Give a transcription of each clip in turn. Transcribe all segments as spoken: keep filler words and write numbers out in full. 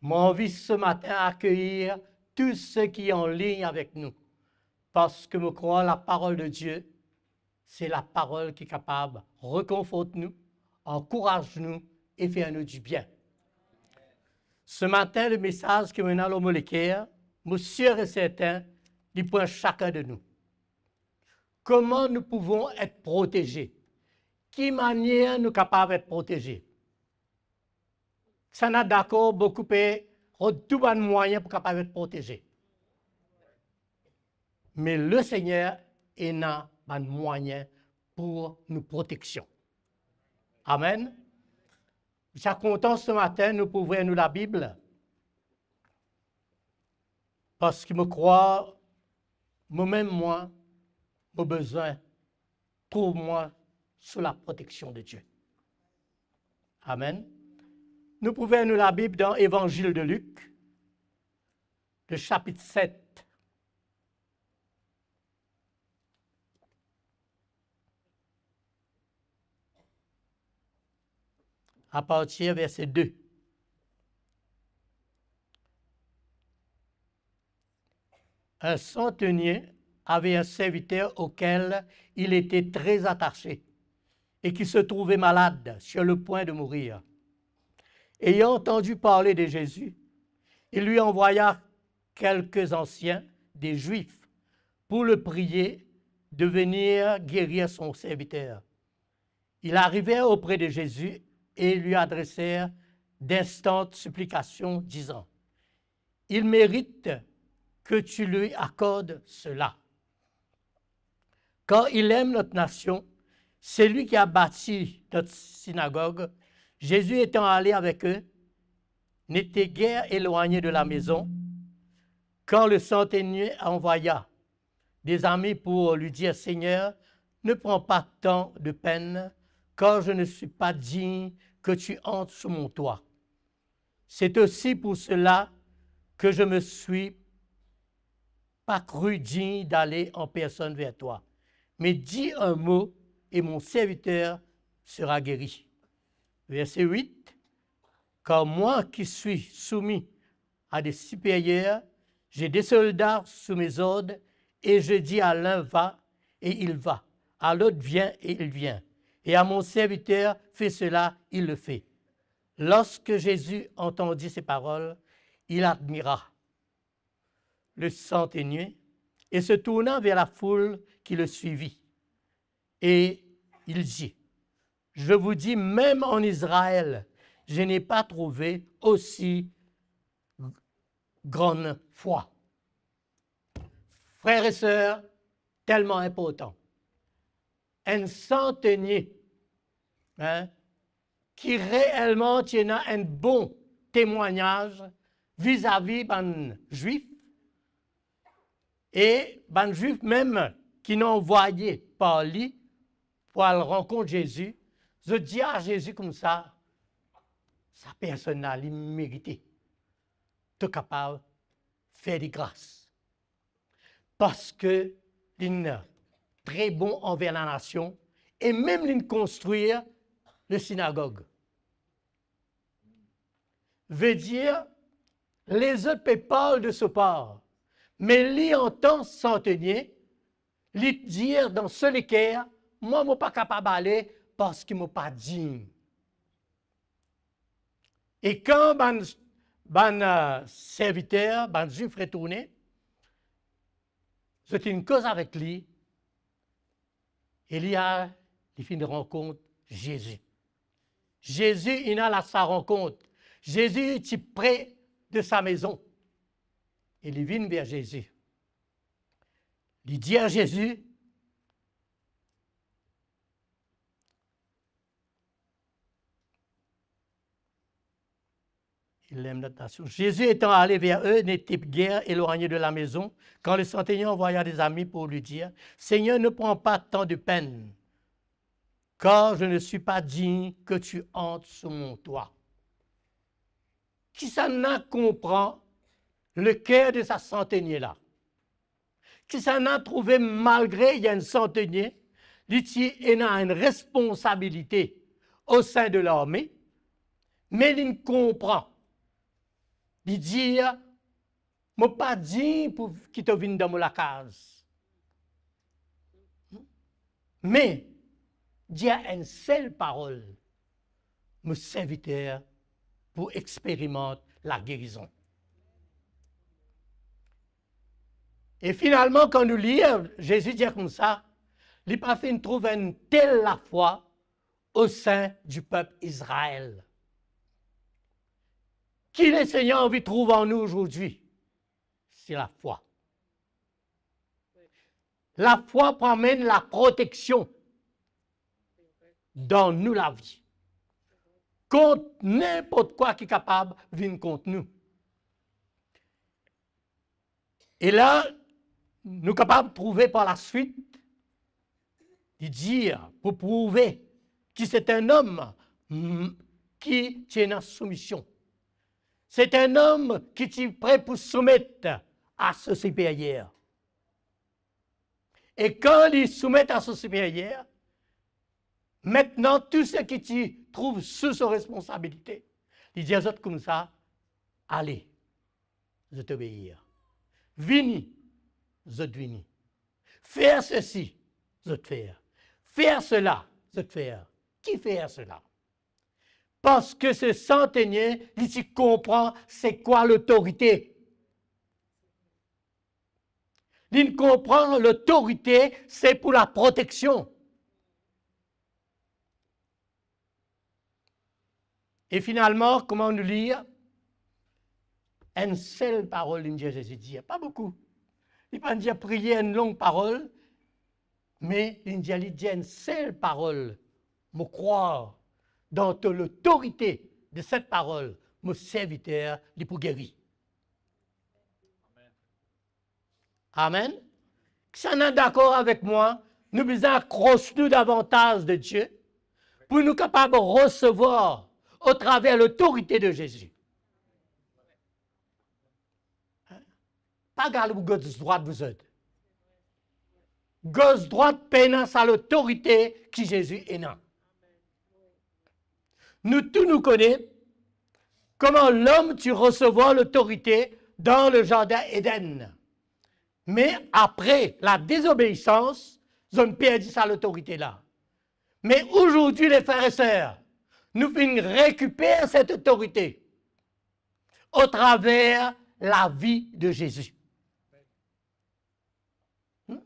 Mo anvi se matin akeyir tou seki an lign avek nou, parski mo krwar laparol de Die, se laparol ki kapav rekonfort nou, ankouraz nou e fer nou dibien. Se matin, le mesaz ki mo ena lor mo leker, mo sir e sertin, li pou enn sakenn de nou. Kouma nou pouvon et proteze? Ki manier nou kapav et proteze? Sa nou dakor, boukou pe rod tou bann mwayin pou kapav et proteze. Me Lesegner ena bann mwayin pou nou proteksion. Amen. Mo ti a kontan se matin nou pou ouver nou Labib, parski mo krwar, momem mwa, mo bizin trouv mwa sou laproteksion de Die. Amen. Nou pou ouver nou Labib dan Evanzil de Lik, le sapit set, apartir verse de. Un centenier avait un serviteur auquel il était très attaché et qui se trouvait malade, sur le point de mourir. Ayant entendu parler de Jésus, il lui envoya quelques anciens des Juifs pour le prier de venir guérir son serviteur. Ils arrivèrent auprès de Jésus et lui adressèrent d'instantes supplications, disant : « Il mérite que tu lui accordes cela, car il aime notre nation. C'est lui qui a bâti notre synagogue. » Jésus étant allé avec eux, n'était guère éloigné de la maison, quand le centenier envoya des amis pour lui dire : « Seigneur, ne prends pas tant de peine, car je ne suis pas digne que tu entres sous mon toit. C'est aussi pour cela que je me suis pas cru digne d'aller en personne vers toi. Mais dis un mot et mon serviteur sera guéri. » Verset huit. « Car moi qui suis soumis à des supérieurs, j'ai des soldats sous mes ordres, et je dis à l'un : va, et il va, à l'autre : viens, et il vient, et à mon serviteur : fais cela, il le fait. » Lorsque Jésus entendit ces paroles, il admira le centenier et se tourna vers la foule qui le suivit. Et il dit : « Je vous dis, même en Israël, je n'ai pas trouvé aussi grande foi. » Frer e ser, telman inportan. Enn santegne, hein, ki reelman ti ena enn bon temwagnaz vizavi bann Zwif, e bann Zwif mem ki'nn anvwaye par li pou al rankont Zezi, zot dir ar Zezi koumsa, sa personn la, li merite to kapav fer li gras. Parski li'nn tre bon anver lanasion, e mem li'nn konstrir le sinagog. Vedir, lezot pe parl de so par, me li antan santegne, li dir dan so leker, mwa, mo pa kapav ale parski mo pa dign. E kan bann, bann, eh, serviter, bann Zwif retourne, zot inn koz avek li, e li al, li finn rankont Zezi. Zezi inn al a sa rankont. Zezi ti pre de sa mezon. E li vinn ver Zezi. Li dir Zezi, Il aime notre nation. Jésus étant allé vers eux, n'était guère éloigné de la maison, quand le centenier envoya des amis pour lui dire : « Seigneur, ne prends pas tant de peine, car je ne suis pas digne que tu entres sous mon toit. » Kisannla konpran leker de sa santegne la? Kisannla trouve, malgre li enn santegne, li ti ena enn responsabilite o sin de larme, me li'nn konpran li dir, "Mo pa dign pou ki to vinn dan mo lakaz. Me dir enn sel parol, mo serviter pou experimant lagerizon." E finalman, kan nou lir, Zezi dir koumsa, li pa finn trouv enn tel lafwa au sein du peuple Israël. Ki Lesegner anvi trouv an nou azordi? Se lafwa. Lafwa pou amenn laproteksion dan nou lavi kont ninport kwa ki kapav vinn kont nou. E la, nou kapav trouve par laswit, li dir, pou prouve ki se enn om, mm, ki ti ena soumision. Se enn om ki ti pre pou soumet a so siperyer. E kan li soumet a so siperyer, aster tou seki ti trouv sou so responsabilite, li dir zot koumsa, "Ale, zot obeir. Vini, zot vini. Fer sesi, zot fer. Fer sela, zot fer." Ki fer sela? Parski se santenie, li ti konpran se kwa lotorite. Li konpran lotorite se pou laproteksion. E finalman, kouma nou lir, enn sel parol li dir Zezi dir, pa boukou. Li pa dir priye enn long parol, me li dir, li dir enn sel parol, "Mo krwar dan to lotorite de set parol, mo serviter li pou geri." Amen. Kisannla dakor avek mwa, nou bizin akros nou davantaz de Die pou nou kapav resevwar atraver lotorite de Zezi. Pa gard gos drwat, zot. Gos drwat pena sa lotorite ki Zezi ena. Nou tou nou kone kouma lom ti resevwar lotorite dan le zardin Eden. Me apre ladezobeisans, zot inn perdi sa lotorite la. Me azordi, lefrer e ser, nou finn rekiper set otorite atraver lavi de Zezi. Hmm?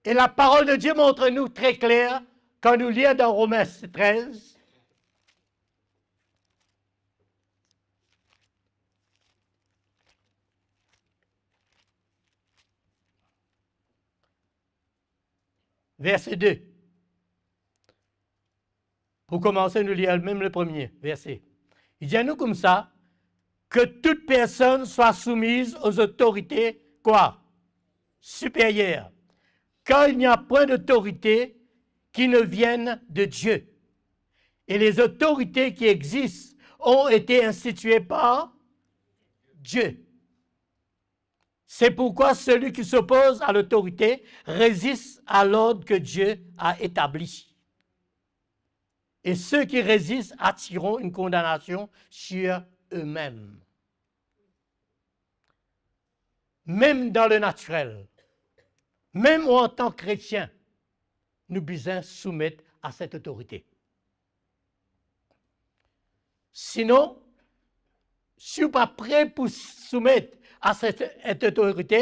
E laparol de Die montre nou tre kler kan nou lir dan Romin trez, verse de. Pou koumanse, nou lir mem le premie verse. Li dir nou koumsa, "Que toute personne soit soumise aux autorités", quoi? "Supérieures, car il n'y a point d'autorité qui ne vienne de Dieu. Et les autorités qui existent ont été instituées par Dieu. C'est pourquoi celui qui s'oppose à l'autorité résiste à l'ordre que Dieu a établi. Et ceux qui résistent attireront une condamnation sur eux-mêmes." Mem dan le natirel, mem ou antan ki kretien, nou bizin soumet a set otorite. Sinon, si ou pa pre pou soumet a set, set otorite,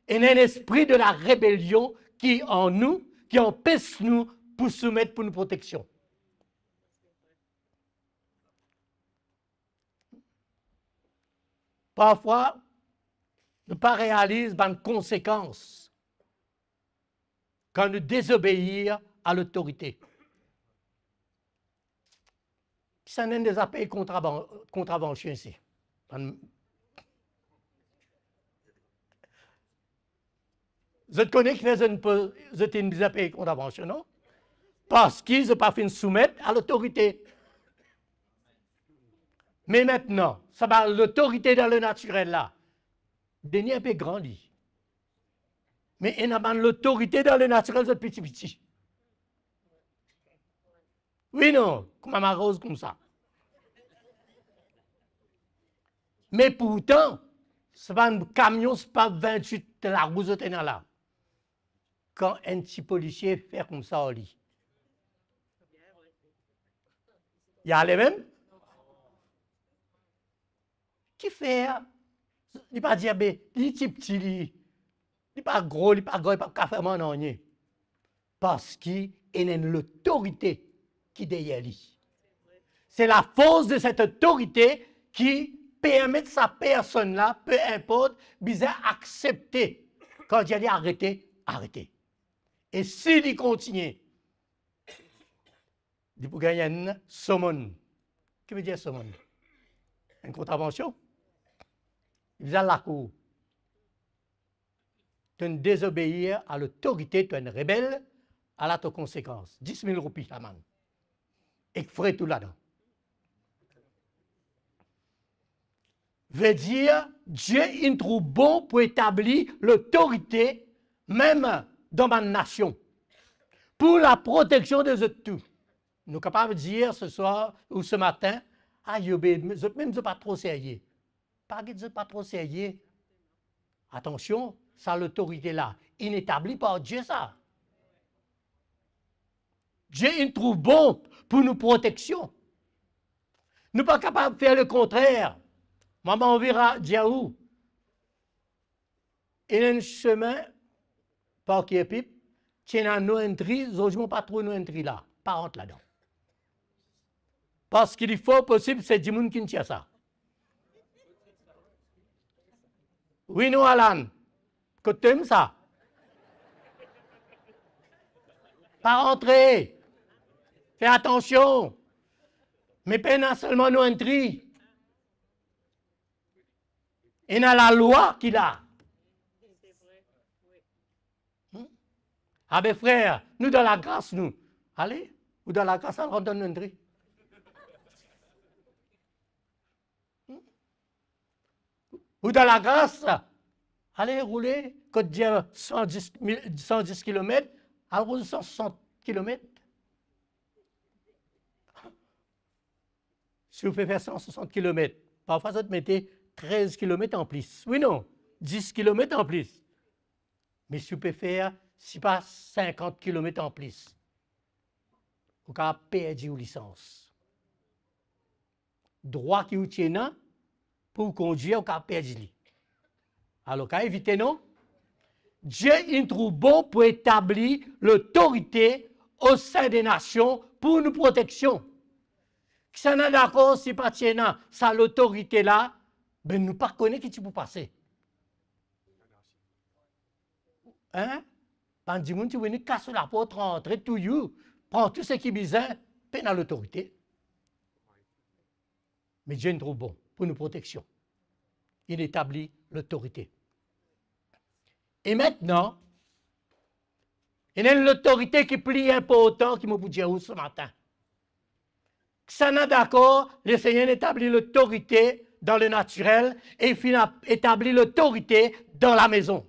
ena enn lespri de larebelion ki an nou, ki anpes nou pou soumet pou nou proteksion. Parfwa, nou pa realiz bann konsekans kan nou dezobeir a lotorite. Kisannla deza pey kontravan-, kontravansion isi? Zot kone kifer zot inn pe-, zot inn deza pey kontravansion, non? Parski zot pa finn soumet a lotorite. Me aster, sa bann lotorite dan le natirel la, denie pe gran li. Me ena bann lotorite dan le natirel, zot piti piti. Wi, non, kouma maroz koumsa. Me pourtan, se pa enn kamion, se pa vintwit larou zot ena la. Kan enn ti polisie fer koumsa ar li, li ale mem? Kifer li pa dir, be, li tipti, li, li pa gro, li pa gran, li pa kapav fer mwa nanye? Parski ena enn lotorite ki deryer li. Se lafors de set otorite ki permet sa personn la, pe inport, bizin aksepte. Kan dir li arete, arete. E si li kontinie, li pou gagn enn summon. Ki vedir summon? Enn kontravansion. Li bizin al lakour. To'nn dezobeir a lotorite, to'nn rebel, ala to konsekans. Dis mil roupi lamann. Ek fre tou ladan. Vedir, Die inn trouv bon pou etabli lotorite mem dan bann nasion, pou laproteksion de zot tou. Nou kapav dir seswar ou sematin, "Ayo be, zot mem zot pa tro serye." Pa get zot pa tro serye. Atansion, sa lotorite la inn etabli par Die sa. Die inn trouv bon pou nou proteksion. Nou pa kapav fer lekontrer. Mwa, mo anvi ra-, dir ou, ena enn semin par Kirpip, ti ena nou enn tri, zordi mo pa trouv nou enn tri la, pa rant ladan. Parski li for posib se dimoun ki inn tir sa. Wi non, Alan? Kot to ena sa? Pa rantre. Fer atansion. Me pena selman nou enn tri. Ena lalwa ki la. Hmm? Abe frer, nou dan lagras nou. Ale, ou dan lagras, al rant dan nou enn tri. Hmm? Ou dan lagras, ale roule, kot dir san dis mil, san dis kilomet, al roul san swasant kilomet. Si ou pe fer san swasant kilomet, parfwa zot mete trez kilomet anplis. Wi non? Dis kilomet anplis. Me si ou pe fer, sipa sinkant kilomet anplis, ou kapav perdi ou lisans. Drwa ki ou ti ena pou ou kondir, ou kapav perdi li. Alor, kapav evite, non? Die inn trouv bon pou etabli lotorite osin de nasion pou nou proteksion. Kisannla dakor si pa ti ena sa lotorite la, be nou pa kone ki ti pou pase. Hein? Bann dimoun ti vini kas laport, rantre, touy ou, pran tou seki bizin, pena lotorite. Me Die inn trouv bon pou nou proteksion. Inn etabli lotorite. E aster, ena enn lotorite ki pli inportan ki mo pou dir ou sematin. Kisannla dakor, Lesegner inn etabli lotorite dan lenatirel e finn ap-, etabli lotorite dan lamezon.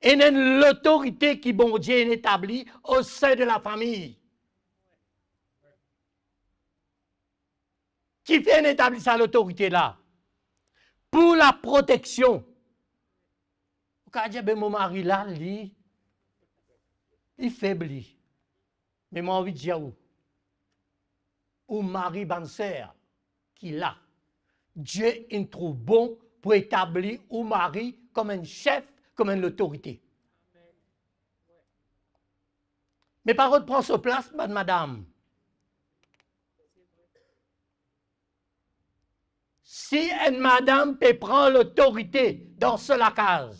Ena enn lotorite ki Bondie inn etabli osin de lafami. Kifer inn etabli sa lotorite la? Pou laproteksion. Ou kapav dir, be mo mari la, li, li feb li. Me mo anvi dir ou, ou mari, bann ser ki la, Die inn trouv bon pou etabli ou mari kom enn sef, kom enn lotorite. Me pa rod pran so plas, bann madam. Si enn madam pe pran lotorite dan so lakaz,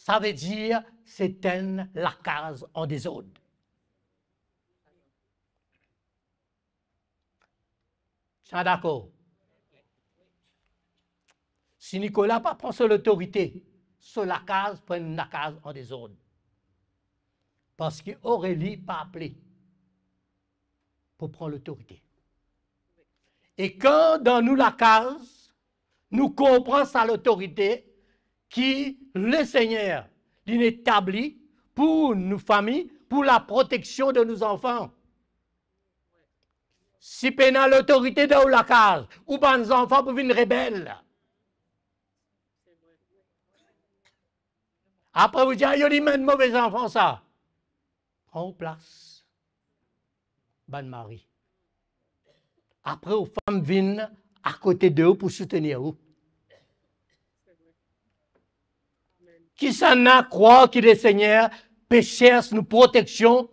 savedir se enn lakaz an dezord. Sa dakor? Si Nicolas pa pran so lotorite, so lakaz pou enn lakaz an dezord. Parski Aurélie pa aple pou pran lotorite. E kan dan nou lakaz, nou konpran sa lotorite ki Lesegner linn etabli pou nou fami, pou laproteksion de nou zanfan. Si pena lotorite dan ou lakaz, ou bann zanfan pou vinn rebel. Apre ou dir, "Ayo, li bann move zanfan sa." Pran ou plas, bann mari. Apre ou fam vinn akote de ou pou soutenir ou. Kisannla krwar ki Lesegner pe sers nou proteksion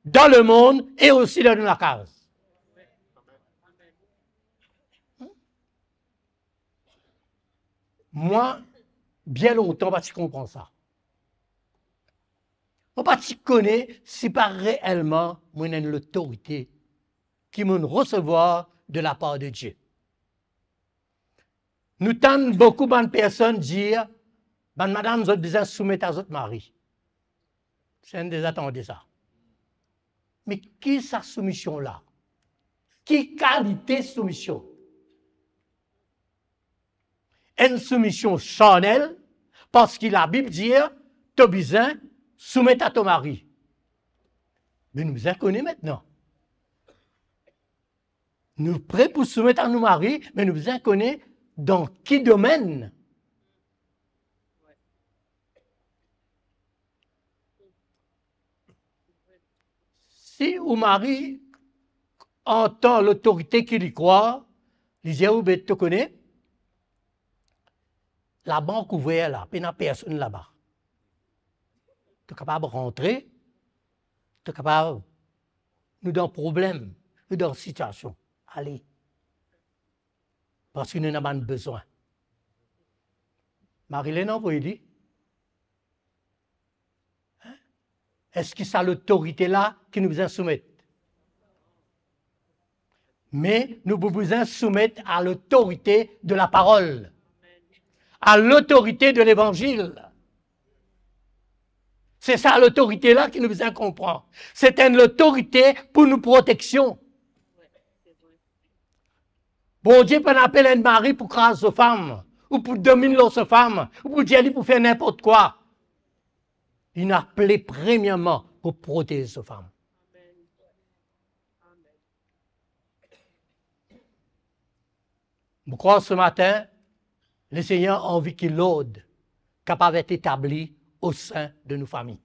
dan lemond e osi dan nou lakaz? Mwa, bien lontan, pa ti konpran sa. Mo pa ti kone si pa reelman mo ena enn lotorite ki mo'nn resevwar de lapar de Die. Nou tann boukou bann personn dir, bann madam, zot bizin soumet a zot mari. Zot inn deza tande sa. Me ki sa soumision la? Ki kalite soumision? Enn soumision sarnel, parski Labib dir, to bizin soumet a to mari. Me nou bizin kone aster. Nou pre pou soumet a nou mari, me nou bizin kone dan ki domenn. Si ou mari antan lotorite ki li krwar, li dir ou, "Be, to kone, labank ouver la, pena personn laba. To kapav rantre, to kapav, nou dan problem, nou dan sitiasion. Ale. Parski nou ena bann bezwin." Mari la inn anvoy li. Eski sa lotorite la ki nou bizin soumet? Me nou pou bizin soumet a lotorite de laparol, a lotorite de levanzil. Se sa lotorite la ki nou bizin konpran. Se enn lotorite pou nou proteksion. Bondie pa'nn apel enn mari pou kraz so fam, ou pou domin lor so fam, ou pou dir li pou fer ninport kwa. Li inn apele premierman pou protez so fam. Mo krwar se matin, Lesegner anvi ki lord kapav et etabli o sin de nou fami.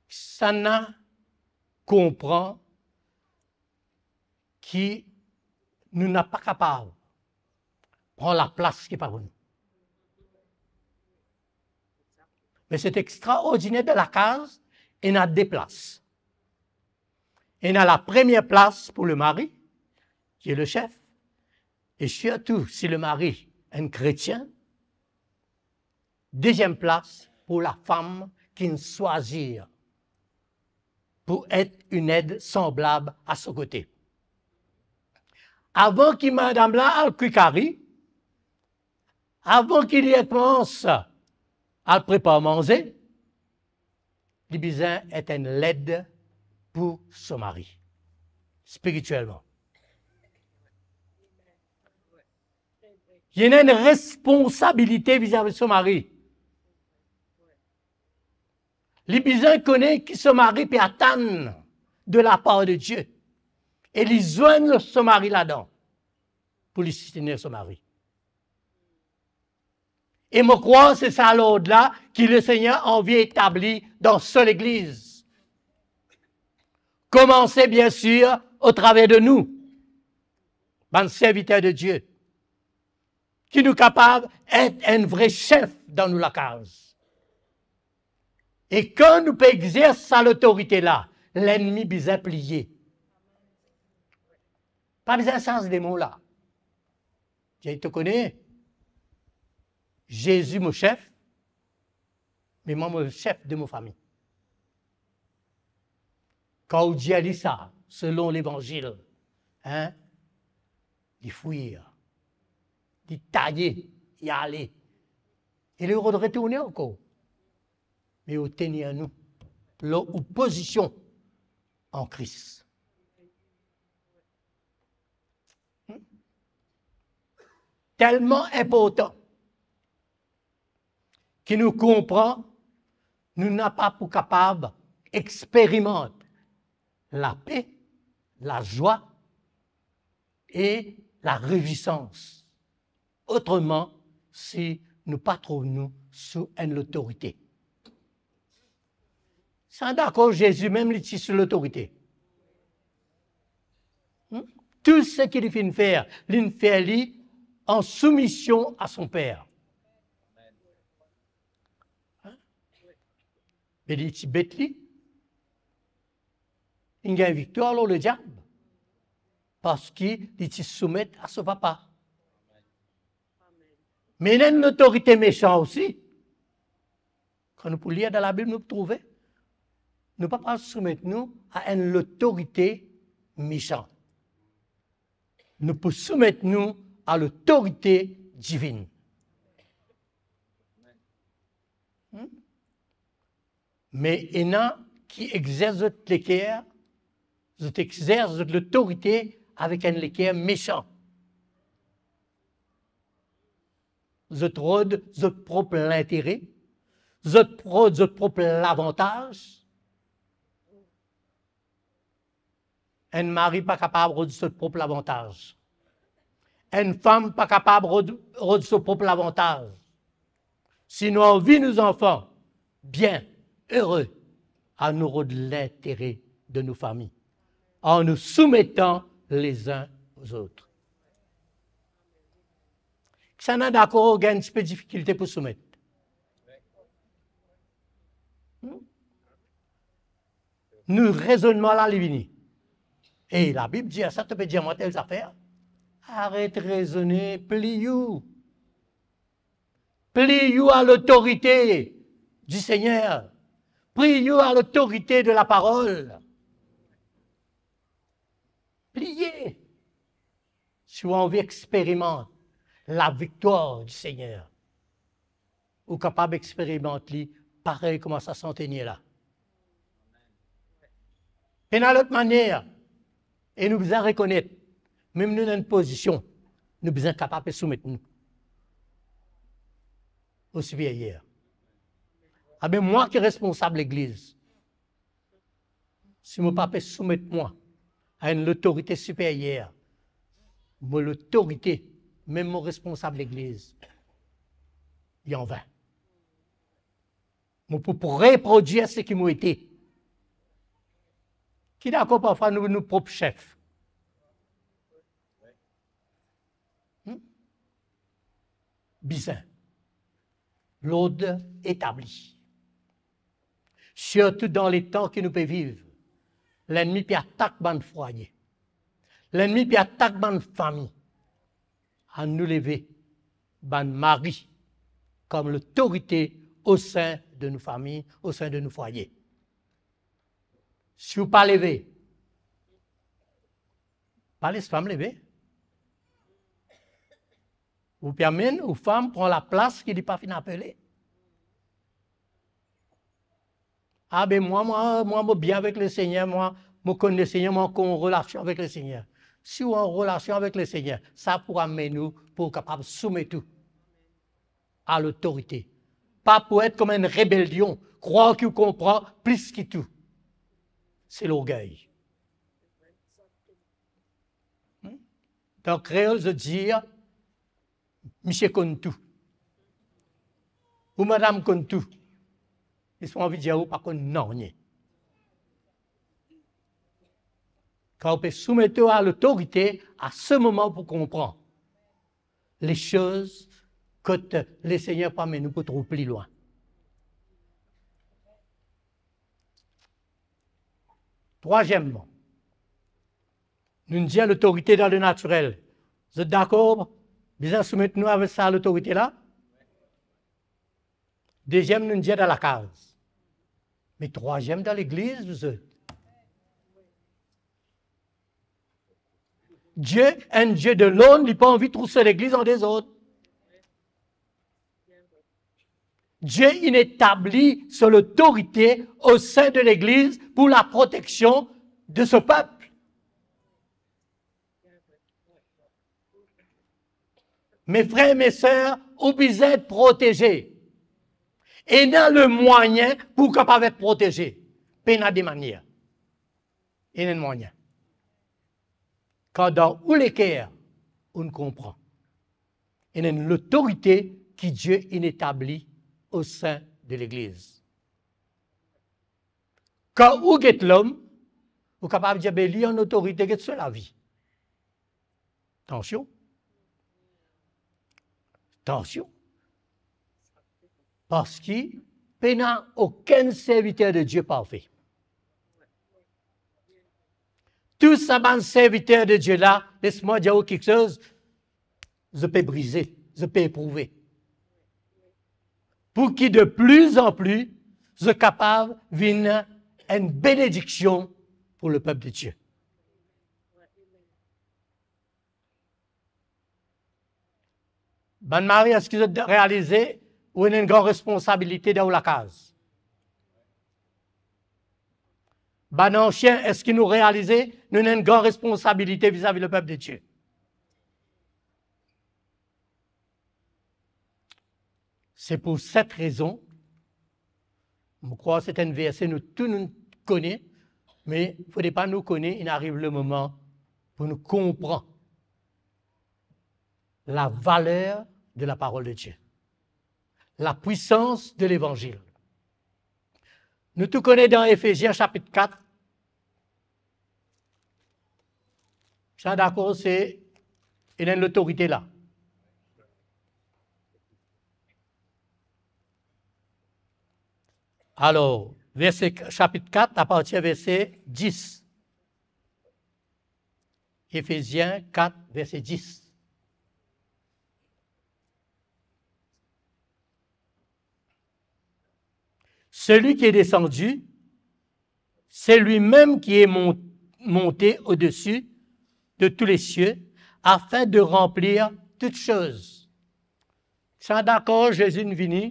Kisannla konpran ki nou napa kapav pran laplas ki pa pou nou. Me se extraordiner, dan lakaz ena de plas. Ena la première place pour le mari, qui est le chef, et surtout si le mari est un chrétien, deuxième place pour la femme qui swazir pou et enn ed sanblab a so kote. Avan ki madam la al kwi kari, avan ki li komans al prepar manze, li bizin et enn led pou so mari, spiritielman. Li ena enn responsabilite vizavi so mari. Li bizin kone ki so mari pe atann de lapar de Die. E li zwenn so mari ladan pou li soutenir so mari. E mo krwar se sa lord la ki Lesegner anvi etabli dan so legliz. Komanse, bien sir, otraver de nou, bann serviter de Die, ki nou kapav et enn vre chef dan nou lakaz. E kan nou pe exers sa lotorite la, lennmi bizin pliye. Pa bizin sas demon la. Dir, to kone, Zezi mo chef, me mwa mo chef de mo fami. Kan ou dir li sa, selon levanzil, hein, li fwir, li taye, li ale. E li retourne ankor. Me ou tenir nou lor ou pozision an Kris. Telman inportan ki nou konpran, nou napa pou kapav experimant lape, lazwa e larezoisans. Otreman, si nou pa trouv nou sou enn lotorite. Sa dakor, Zezi mem li ti sou lotorite. Hmm? Tou seki li finn fer, li finn fer li an soumision a son Per. Be li ti bet li, li gagn viktwar lor lediab, parski li ti soumet a so Papa. Me ena enn lotorite mesan osi. Kan nou pou lir dan Labib, nou pou trouve, nou pa pou soumet nou a enn lotorite mesan. Nou pou soumet nou a lotorite divinn. Hmm? Me ena ki exers zot leker, zot exers zot lotorite avek enn leker mesan. Zot rod zot prop lintere, zot rod zot prop lavantaz. Enn mari pa kapav rod so prop lavantaz. Enn fam pa kapav rod, rod so prop lavantaz. Si nou anvi nou zanfan bien, ere, anou rod lintere de nou fami, an nou soumetan lezin ozot. Kisannla dakor gagn enn tipe difikilte pou soumet? Hmm? Nou rezonnman la, li vini. E Labib dir sa, to pe dir mwa tel zafer. Aret rezone, plie ou. Plie ou a lotorite di Segner. Plie ou a lotorite de laparol. Plie. Si ou anvi experimant laviktwar di Segner, ou kapav experimant li parey kouma sa santenie la. Pena lot manier, e nou bizin rekonet, mem nou dan enn pozision, nou bizin kapav pe soumet nou o siperyer. Abe mwa ki responsab legliz, si mo pa pe soumet mwa a enn lotorite siperyer, mo lotorite, mem mo responsab legliz, li anvin. Mo pou, pou reprodwir seki mo ete. Ki dakor parfwa nou, nou prop sef? Hmm? Bizin lord etabli. Sirtou dan letan ki nou pe viv, lennmi pe atak bann fwaye. Lennmi pe atak bann fami. Anou leve bann mari kom lotorite o sin de nou fami, o sin de nou fwaye. Si ou pa leve, pa les fam leve. Ou pe amenn ou fam pran laplas ki li pa finn apele. Abe mwa, mwa, mwa, mo bien avek Lesegner, mwa, mo konn Lesegner, mwa, ankor an relasion avek Lesegner. Si ou an relasion avek Lesegner, sa pou amenn ou pou ou kapav soumet ou a lotorite. Pa pou et kom enn rebelion, krwar ki ou konpran plis ki tou. Se lorgey. Hmm? Dan kreol, zot dir, misie konn tou. Ou madam konn tou. Li anvi dir ou pa konn nanye. Kan ou pe soumet ou a lotorite, a se moman ou pou konpran lesoz kot Lesegner pou amenn ou pou trouv pli lwin. Trwazieman, nou dir lotorite dan lenatirel. Zot dakor bizin soumet nou avek sa lotorite la? Deziem, nou dir dan lakaz. Me trwaziem, dan legliz, zot. Die, enn Die de lord, li pa anvi trouv so legliz an dezord. Die inn etabli so lotorite o sin de legliz pou laproteksion de so pep. Me frer, me ser, ou bizin et proteze. Ena lemwayin pou ou kapav et proteze. Pena de manier. Ena enn mwayin. Kan dan ou leker, ou konpran. Ena enn lotorite ki Die inn etabli o sin de Legliz. Kan ou get lom, ou kapav dir, "Be, li an otorite, get so lavi." Atansion. Atansion. Parski pena okenn serviter de Die parfe. Tou sa bann serviter de Die la, les mwa dir ou kiksoz, zot pe brize, zot pe eprouve. Pou ki de pli an pli, zot kapav vinn enn benediksion pou lepep de Die. Bann mari, eski zot realize ou ena enn gran responsabilite dan ou lakaz? Bann ansien, eski nou realize nou ena enn gran responsabilite vizavi lepep de Die? Se pou set rezon, mo krwar se enn verse nou tou nou kone, me fode pa nou kone, inn ariv lemoman pou nou konpran lavaler de laparol de Die, lapwisans de levanzil. Nou tou kone dan Efezien sapit kat, sa dakor, se ena enn lotorite la. Alor, verse, sapit kat, apartir verse dis. Efezien kat, verse dis. Celui qui est descendu, c'est lui-même qui est mon-, monté au-dessus de tous les cieux, afin de remplir toutes choses. Sa dakor, Zezi inn vini,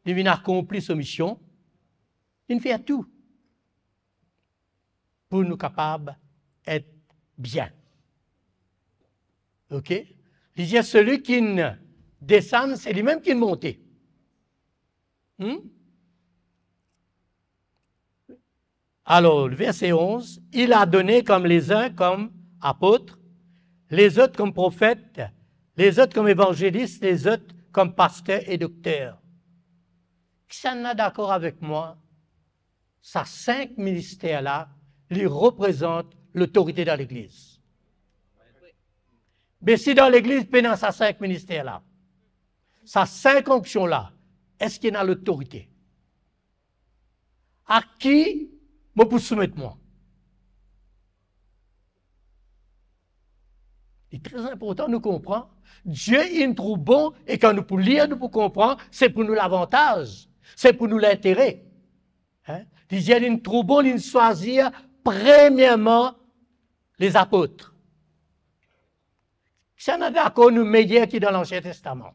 li vinn akonpli so mision, li finn fer tou pou nou kapav et bien. Ok? Li dir, celui qui desann, se limem ki monte. Hmm? Alors, verset onze, il a donné comme les uns comme apôtres, les autres comme prophètes, les autres comme évangélistes, les autres comme pasteurs et docteurs. Kisannla dakor avek mwa? Sa sink minister la, li reprezant lotorite dan legliz. Me si dan legliz pena sa sink minister la, sa sink onksion la, eski ena lotorite? A ki mo pou soumet mwa? Li tre inportan nou konpran. Die inn trouv bon, e kan nou pou lir, nou pou konpran, se pou nou lavantaz, se pou nou lintere. Hein? Li dir, li trouv bon, li swazir premierman lezapot. Sa ena dakor nou meyer ki dan Lansien Testaman.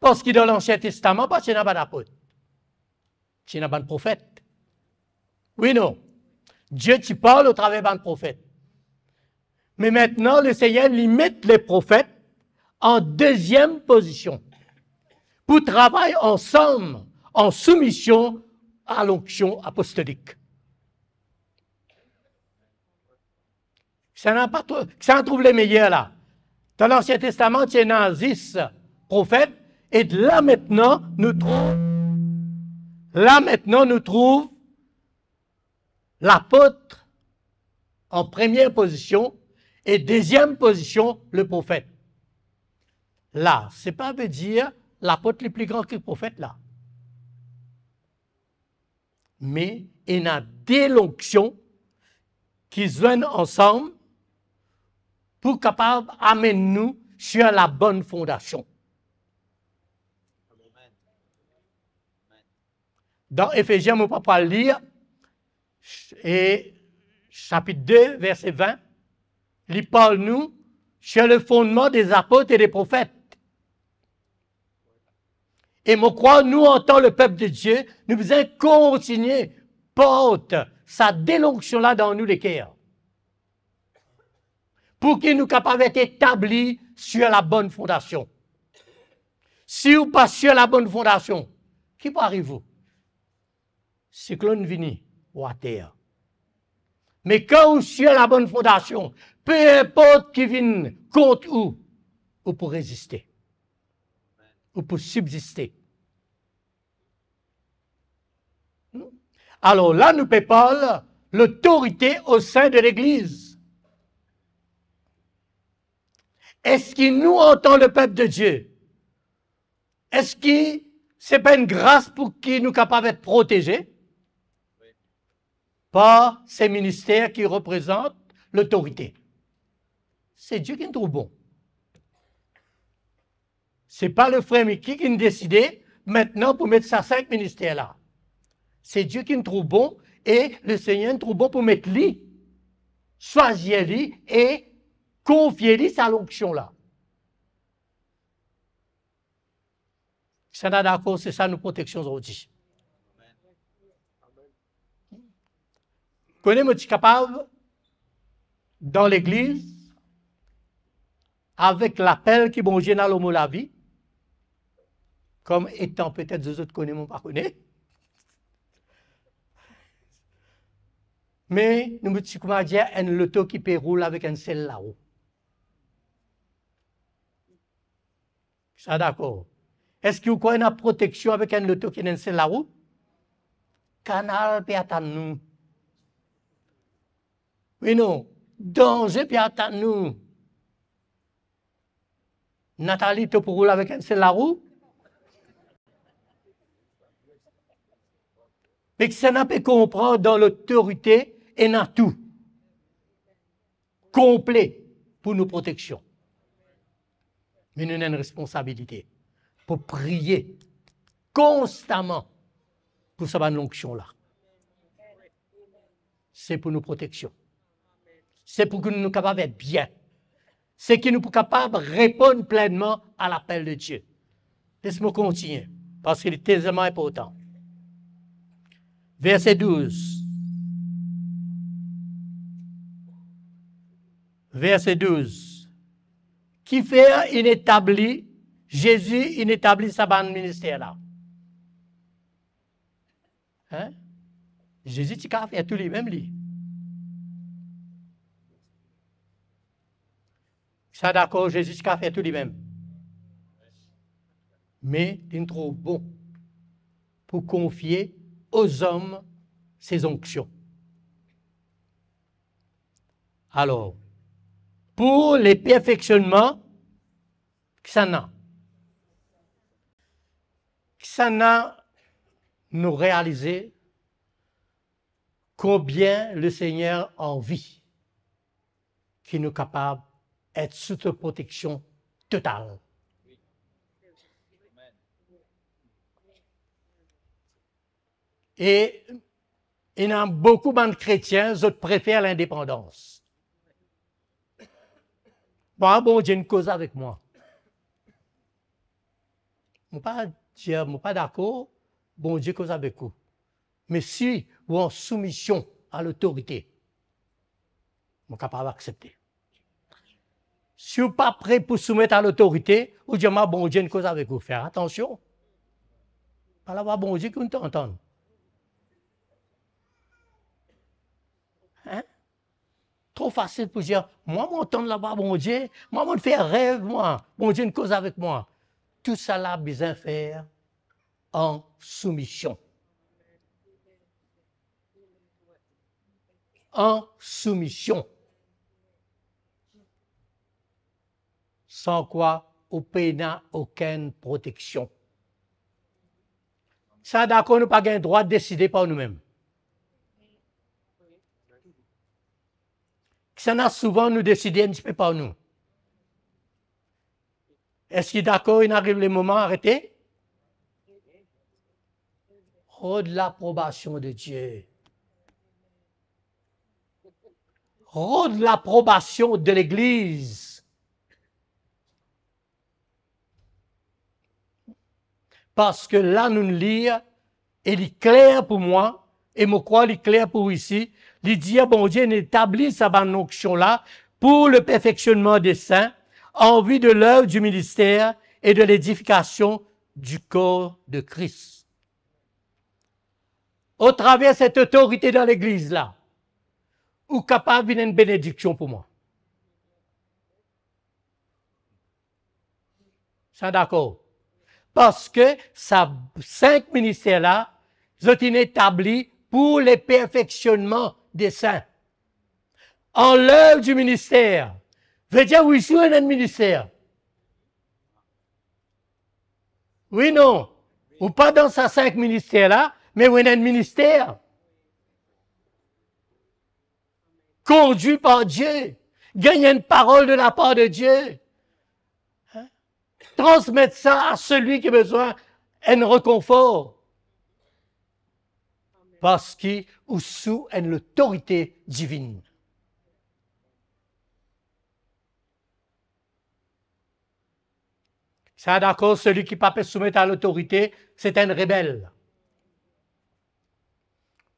Parski dan Lansien Testaman, pa ti ena bann apot. Ti ena bann profet. Wi, non? Die ti parl atraver bann profet. Me aster, Lesegner, li met leprofet an deziem pozision pou travay ansam an soumision a lonksion apostolik. Sa ena pa tro, sa trouv lemeyer la. Dan Lansien Testaman, ti ena zis profet, e la aster nou trouv, la aster nou trouv lapot an premie pozision e deziem pozision, leprofet. La, sa pa ve dir lapot li pli gran ki profet la. Me ena de lonksion ki zwenn ansam pou kapav amenn nou sir labonn fondasion. Dan Efezien, mo pa pou al lir, e sapit de, verse vin, li parl nou sir le fondman de zapot e de profet. E mo krwar nou, antan lepep de Die, nou bizin kontigne port sa de lonksion la dan nou leker, pou ki nou kapav et etabli sir labonn fondasion. Si ou pa sir labonn fondasion, ki pou ariv ou? Siklonn vini, water. Me kan ou sir labonn fondasion, pe inport ki vinn kont ou, ou pou reziste. Ou pou sibziste. Hmm? Alor la, nou pe parl lotorite o sin de Legliz. Eski nou, antan lepep de Die, eski se pa enn gras pou ki nou kapav et proteze par se minister ki reprezant lotorite? Se Die ki'nn trouv bon. Se pa le frer Miki ki'nn deside mintnan pou met sa sink minister la. Se Die ki'nn trouv bon e Lesegner inn trouv bon pou met li, swazir li e konfie li sa lonksion la. Sa nou dakor, se sa nou proteksion zordi. Kone mo ti kapav dan legliz, avek lapel ki Bondie ena lor mo lavi, kom etan petet zot kone, mo pa kone. Me nou ti kouma dir enn loto ki pe roul avek enn sel larou. Sa dakor. Eski ou krwar ena proteksion avek enn loto ki ena enn sel larou? Kanal pe atann nou. Wi non, danze pe atann nou. Nathalie, to pou roul avek enn sel larou? Me kisannla pe konpran dan lotorite ena tou konple pou nou proteksion. Me nou ena enn responsabilite pou priye konstaman pou sa bann lonksion la. Se pou nou proteksion. Se pou ki nou kapav et bien. Se ki nou pou kapav reponn plennman a lapel de Die. Les mo kontigne, parski li telman inportan. Verse douz. Verse douz. Kifer inn etabli, Zezi inn etabli sa bann minister la? Hein? Zezi ti kapav fer tou limem li. Sa dakor, Zezi ti kapav fer tou limem. Me linn trouv bon pou konfie o zom se zonksion. Alor, pou le perfeksionman, kisannla? Kisannla nou realize konbien Lesegner anvi ki nou kapav et sou so proteksion total. E ena boukou bann kretien, zot prefer lindepandans. Mwa, Bondie inn koz avek mwa. Mo pa dir, mo pa dakor, Bondie koz avek ou. Me si ou an soumision a lotorite, mo kapav aksepte. Si ou pa pre pou soumet a lotorite, ou dir, "Mwa, Bondie inn koz avek ou." Fer atansion. Pa lavwa Bondie ki ou tann. Hein? Tro fasil pou dir, "Mwa, mo tann lavwa Bondie, mwa, mo fer rev, mwa, Bondie inn koz avek mwa." Tousala bizin fer an soumision. An soumision. San kwa ou pena okenn proteksion. Sa dakor nou pa gagn drwa deside par noumem. Kisannla souvan nou deside enn tipe par nou. Eski dakor inn ariv lemoman arete? Rod laprobasion de Die. Rod laprobasion de Legliz. Parski la nou lir, e li kler pou mwa, e mo krwar li kler pou ou isi, li dir Bondie inn etabli sa bann lonksion la pour le perfectionnement des saints, en vue de l'œuvre du ministère et de l'édification du corps de Christ. Atraver set otorite dan Legliz la, ou kapav vinn enn benediksion pou mwa. Sa dakor? Parski sa sink minister la, zot inn etabli pou le perfeksionman de sin. An lev di minister, vedir ou isi ou ena enn minister. Wi, non? Ou pa dan sa sink minister la, me ou ena enn minister. Kondwi par Die, gagn enn parol de lapar de Die. Hein? Transmet sa a selwi ki bizin enn rekonfor. Parski ou sou enn lotorite divinn. Sa dakor, selwi ki pa pe soumet a lotorite, se enn rebel.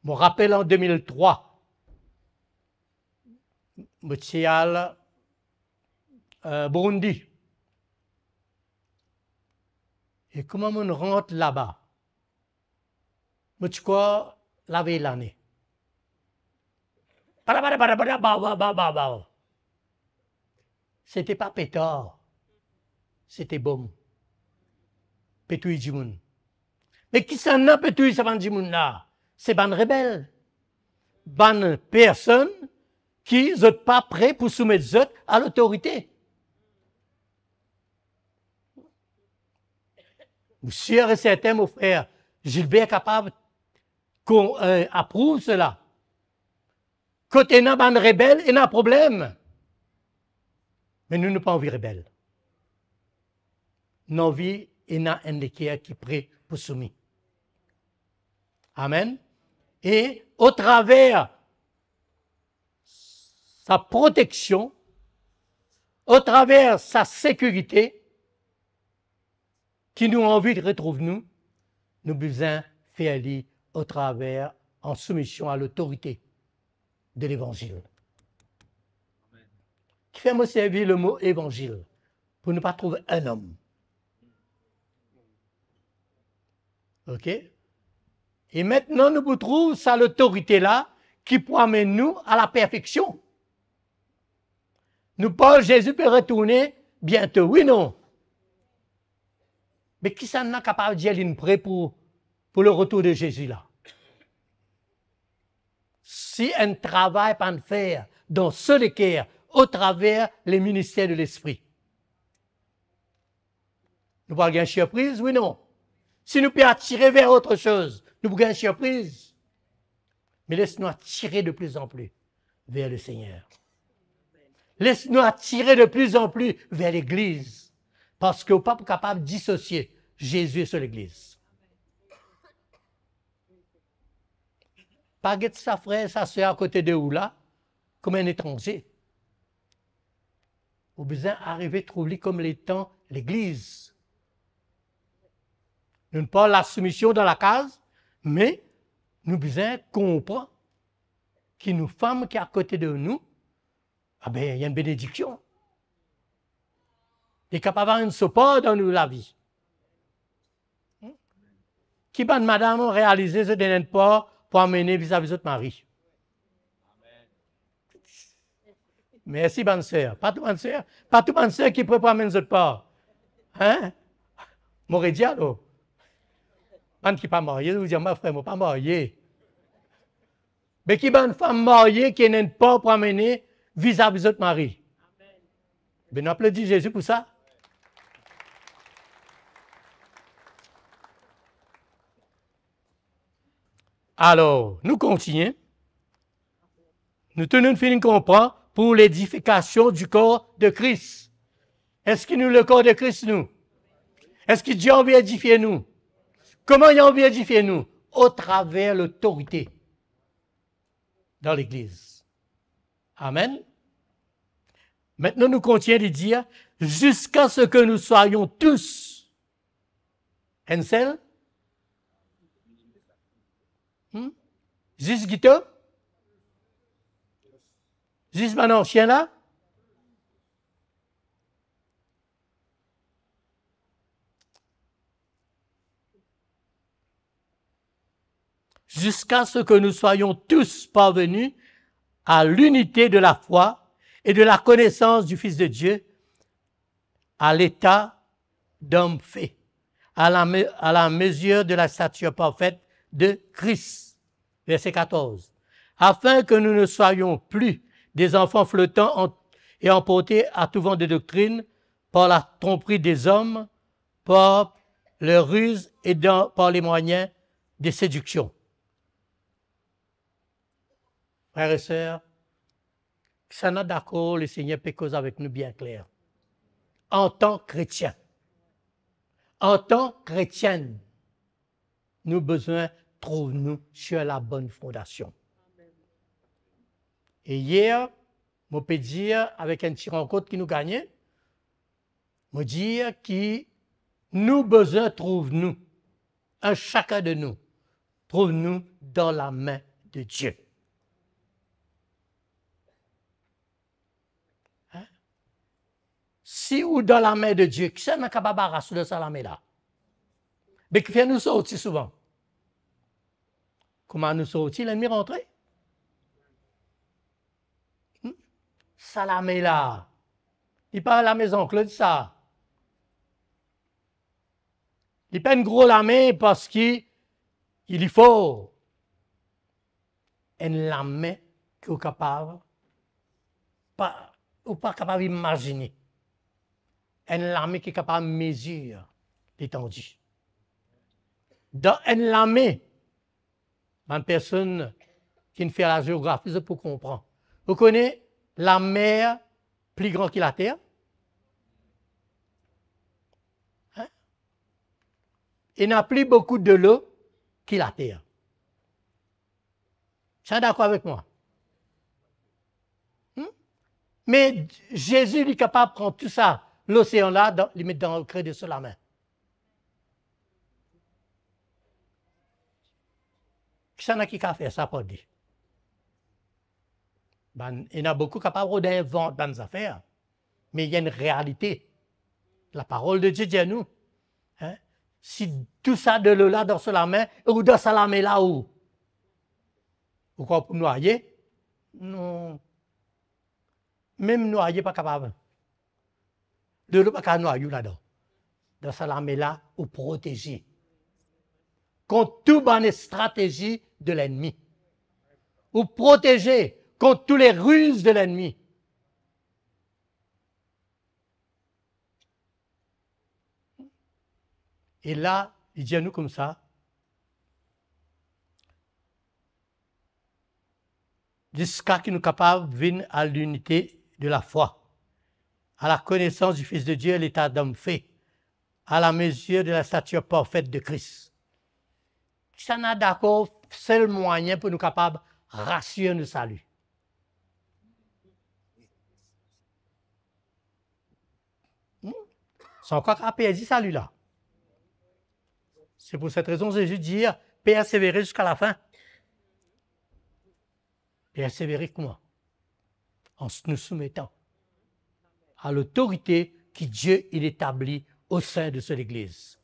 Mo rapel an de mil trwa, mo ti al, euh, Burundi. E kouma mo rant laba, mo ti krwar lavey lane. Bada, bada, bada, bada, baw, baw, baw, baw, baw. Sete pa petar, sete bom. Pe touy dimoun. Me kisannla pe touy sa bann dimoun la? Se bann rebel. Bann personn ki zot pa pre pou soumet zot a lotorite. Ou sir e sertin, mo frer Gilbert kapav kon-, eh, aprouv sela. Kot ena bann rebel, ena problem. Me nou, nou pa anvi rebel. Nou anvi ena enn leker ki pre pou soumi. Amen. E otraver sa proteksion, otraver sa sekirite ki nou anvi retrouv nou, nou bizin fer li otraver an soumision a lotorite de levanzil. Kifer mo servi lemo levanzil? Pou nou pa trouv enn om. Ok? E aster nou pou trouv sa lotorite la ki pou amenn nou a laperfeksion. Nou parol Zezi pe retourne biento, wi non? Me kisannla kapav dir li pre pou, pou leretour de Zezi la? Si enn travay pa'nn fer dan so leker otraver le minister de Lespri, nou pou gagn sirpriz, wi non? Si nou pe atire ver otre soz, nou pou gagn sirpriz. Me les nou atire de pli an pli ver Lesegner. Les nou atire de pli an pli ver legliz. Parski ou pa pou kapav disosie Zezi e so legliz. Pa get sa frer, sa ser akote de ou la kouma enn etranze. Ou bizin arive trouv li kouma letan legliz. Nou parl lasoumision dan lakaz, me nou bizin konpran ki nou fam ki akote de nou, abe, li enn benediksion. Li kapav amenn so par dan nou lavi. Ki bann madam realize zot ena enn par pou amene vizavi zot mari? Mersi bann ser. Pa tou bann ser, pa tou bann ser ki pre pou amenn zot par. Hein? Mo redir alor. Bann ki pa marye, zot dir, "Mo frer, mo pa marye." Me ki bann fam marye ki ena enn par pou amene vizavi zot mari? Be nou aplodi Zezi pou sa. Alor, nou kontigne. Nou tou nou finn konpran pou ledifikasion di kor de Kris. Eski nou lekor de Kris, nou? Eski Die anvi edifie nou? Kouma li anvi edifie nou? Otraver lotorite dan legliz. Amen. Aster nou kontigne, li dir, "Ziska se ke nou swayon tous enn sel." Hmm? Zis Guito? Zis bann ansien la? Ziska se ke nou swayon tous parveni à l'unité de la foi et de la connaissance du Fils de Dieu, à l'état d'homme fait, à la me-, à la mesure de la stature parfaite de Christ. Verset quatorze. Afin que nous ne soyons plus des enfants flottants en-, et emportés à tout vent de doctrine par la tromperie des hommes, par leurs ruses et dans, par les moyens de séduction. Frer e ser, kisannla dakor Lesegner pe koz avek nou bien kler? Antan kretien, antan kretienn, nou bizin trouv nou sur la bonne fondation. E yer, mo pe dir avek enn ti rankont ki nou gagne, mo dir ki nou bizin trouv nou, enn sakenn de nou, trouv nou dan lame de Die. Hein? Si ou dan lame de Die, kisannla kapav aras ou dan sa lame la? Be kifer nou sorti souvan? Kouma nou sorti, lennmi rantre. Hmm? Sa lame la, li pa lame Jean-Claude sa. Li pa enn gro lame parski li for. Enn lame ki ou kapav pa, ou pa kapav imazine. Enn lame ki kapav mezir letandi. Dan enn lame, bann personn ki finn fer lazeografi, zot pou konpran. Ou kone lamer pli gran ki later? Hein? Ena pli boukou delo ki later. Sa dakor avek mwa? Hmm? Me Zezi, li kapav pran tou sa, losean la, dan, li met dan kre de so lame. Kisannla ki kapav fer sa par li? Bann, ena boukou kapav rod invant bann zafer, me ena enn realite. Laparol de Die dir nou, hein, si tou sa delo la dan so lame, e ou dan sa lame la, ou, ou krwar ou pou nwaye? Non. Mem nwaye pa kapav. Delo pa kapav nway ou ladan. Dan sa lame la, ou proteze kont tou bann stratezi de lennmi. Ou proteze kont tou le riz de lennmi. E la, li dir nou koumsa, ziska ki nou kapav vinn à l'unité de la foi, à la connaissance du Fils de Dieu, l'état d'homme fait, à la mesure de la stature parfaite de Christ. Kisannla dakor, sel mwayin pou nou kapav rasir nou sali? Hmm? Sa ankor kapav perdi sali la. C'est pour cette raison Jésus dit, persevere ziska lafin. Persevere kouma? En s-, nous soumettant à l'autorité que Dieu, il établit au sein de son Église.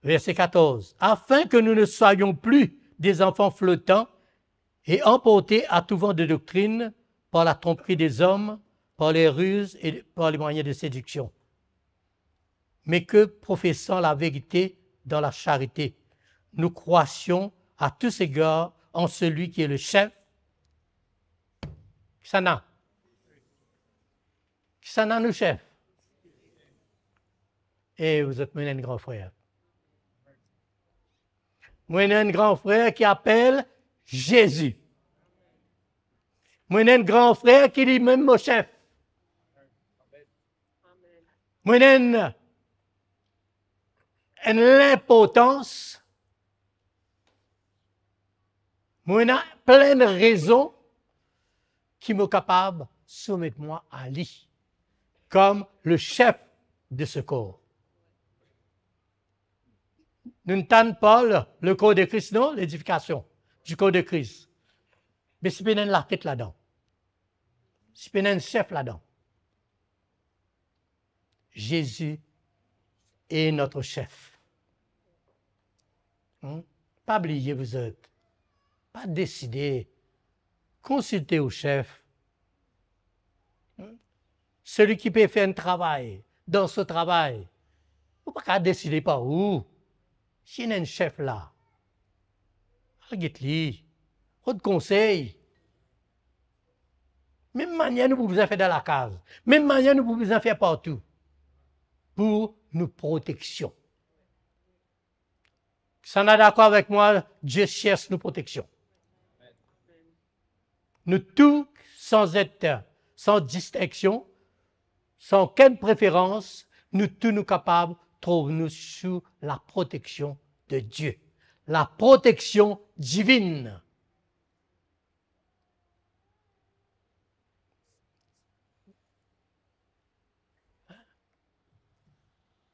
Verset quatorze. Afin que nous ne soyons plus des enfants flottants et emportés à tout vent de doctrine par la tromperie des hommes, par les ruses et par les moyens de séduction, mais que, professant la vérité dans la charité, nous croissions à tous égards en celui qui est le chef. Kisannla? Kisannla nou chef? E, zot, mo ena enn gran frer. Mo ena enn gran frer ki apel Zezi. Mo ena enn gran frer ki limem mo chef. Mo ena enn, enn linportans, mo ena plin rezon ki mo kapav soumet mwa a li comme le chef de ce corps. Nou'nn tann parl le corps de Christ, non? L'édification du corps de Christ. Me si pena enn latet ladan, si pena enn sef ladan, Jésus est notre chef. Hmm? Pa bliye, vous autres, pa deside, konsilte ou sef. Hmm? Seli ki pe fer enn travay, dan so travay, ou pa kapav deside par ou. Si ena enn sef la, al get li, rod konsey. Mem manier nou pou bizin fer dan lakaz, mem manier nou pou bizin fer partou, pou nou proteksion. Kisannla dakor avek mwa, Die sers nou proteksion. Nou tou, san et, san distinksion, san okenn preferans, nou tou nou kapav trouv nou sou laproteksion de Die, laproteksion divinn.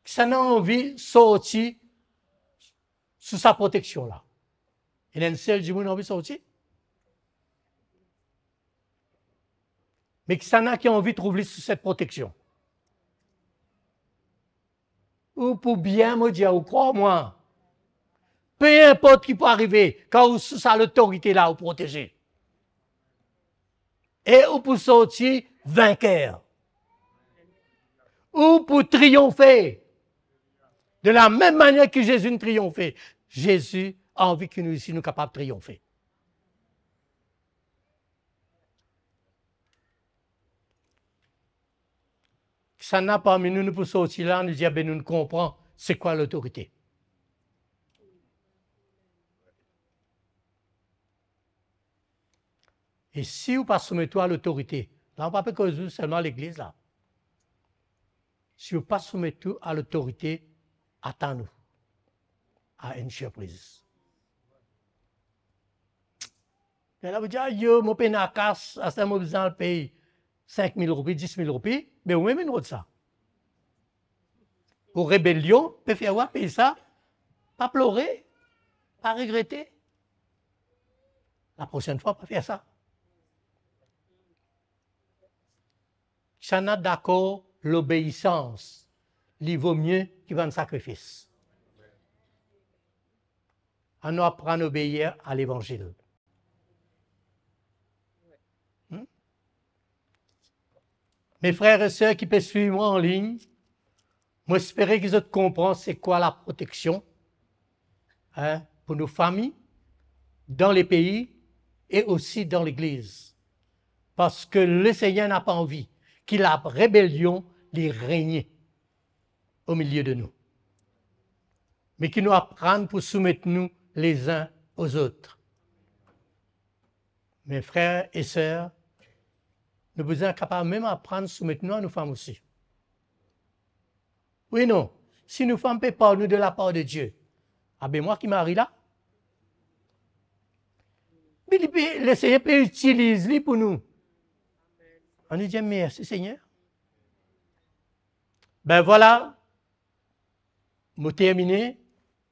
Kisannla anvi sorti sou sa proteksion la? Ena enn sel dimoun anvi sorti. Me kisannla ki anvi trouv li sou set proteksion? Ou pou bien, mo dir ou, krwar mwa, pe inport ki pou arive, kan ou sou sa lotorite la, ou proteze. E ou pou sorti vinker. Ou pou triyonfe. De la mem manier ki Zezi inn triyonfe, Zezi anvi ki nou osi nou kapav triyonfe. Kisannla parmi nou, nou pou sorti la, nou dir, be, nou konpran se kwa lotorite. E si ou pa soumet ou a lotorite, la, ou pa pe koz ou selman legliz la. Si ou pa soumet ou a lotorite, atann ou a enn sirpriz. Lerla ou dir, "Ayo, mo pena kas, aster mo bizin al pey sink mil roupi, dis mil roupi," be ou mem inn rod sa. Ou rebelion pe fer ou al pey sa. Pa plore, pa regrete. Laprosenn fwa, pa fer sa. Kisannla dakor lobeisans, li vo mie ki bann sakrifis? Anou aprann obeir a levanzil. Hmm? Me frer e ser ki pe swiv mwa anlign, mo espere ki zot konpran se kwa laproteksion, hein, pou nou fami, dan lepei e osi dan legliz. Parski Lesegner napa anvi ki larebelion li regne omilie de nou. Me ki nou aprann pou soumet nou lezin ozot. Me frer e ser, nou bizin kapav mem aprann soumet nou a nou fam osi. Wi, non? Si nou fam pe parl nou de lapar de Die, abe mwa ki mari la, me li pe, Lesegner pe itiliz li pou nou. Anou dir mersi, Segner. Be vwala, mo termine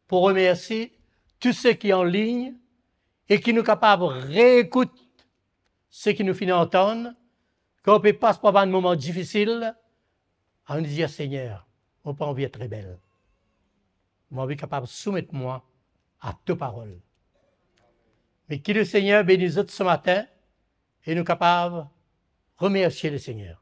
pou remersie tou seki anlign e ki nou kapav reekout seki nou finn antann, kan ou pe pas par bann moman difisil, anou dir, Segner, mo pa anvi et rebel. Mo anvi kapav soumet mwa a to parol. Me ki Lesegner beni zot se matin e nou kapav remersie Lesegner.